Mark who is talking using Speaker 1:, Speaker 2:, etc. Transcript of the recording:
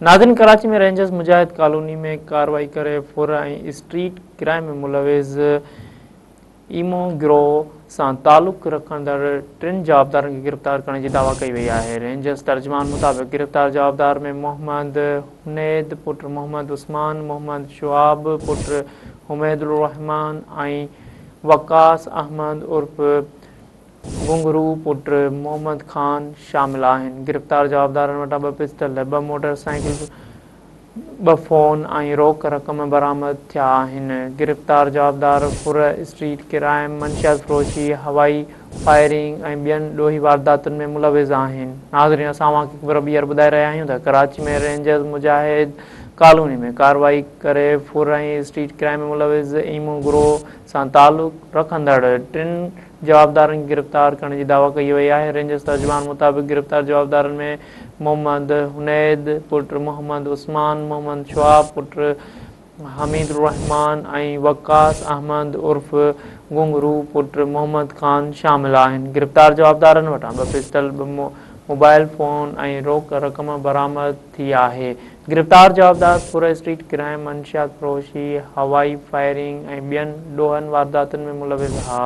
Speaker 1: ناظرين ڪراچي ۾ رينجرز مجاهد ڪالوني ۾ ڪارروائي ڪري ڦر ۽ اسٽريٽ ڪرائم ۾ ملوث ايمو گروهه سان تعلق رکندڙ ٽن جوابدارن کي گرفتار ڪرڻ جي دعويٰ ڪئي وئي آهي. رينجرز ترجمان مطابق گرفتار جوابدار ۾ محمد حنيد پٽ محمد عثمان، محمد شعاب پٽ حميد الرحمان ۽ وقاص احمد عرف گهنگهرو پٽ محمد خان شامل آهن. گرفتار جوابدارن وٽان ٻه پسٽل، ٻه موٽر سائيڪل، ٻه فون ۽ روڪ رقم برآمد ٿيا آهن. گرفتار جوابدار ڦر، اسٽريٽ ڪرائم، منشيات فروشي، هوائي فائرنگ ۽ ٻين ڏوهي وارداتن ۾ ملوث آهن. ناظرين اسان اوهان کي هڪ ڀيرو ٻيهر ٻڌائي رهيا آهيون ته ڪراچي ۾ رينجرز مجاهد ڪالوني ۾ ڪارروائي ڪري ڦر ۽ اسٽريٽ ڪرائم ۾ ملوث ايمو گروهه سان تعلق رکندڙ ٽن جوابدارن کي گرفتار ڪرڻ جي دعويٰ ڪئي وئي آهي. رينجرز ترجمان مطابق گرفتار جوابدارن ۾ محمد حنيد پٽ محمد عثمان، محمد شعاب پٽ حميد الرحمان ۽ وقاص احمد عرف گهنگهرو پٽ محمد خان شامل آهن. گرفتار جوابدارن وٽان ٻه پسٽل، ٻه موبائل فون ۽ روڪ رقم برآمد ٿي آهي. گرفتار جوابدار ڦر، اسٽريٽ ڪرائم، منشيات فروشي، هوائي فائرنگ ۽ ٻين ڏوهن وارداتن ۾ ملوث ها.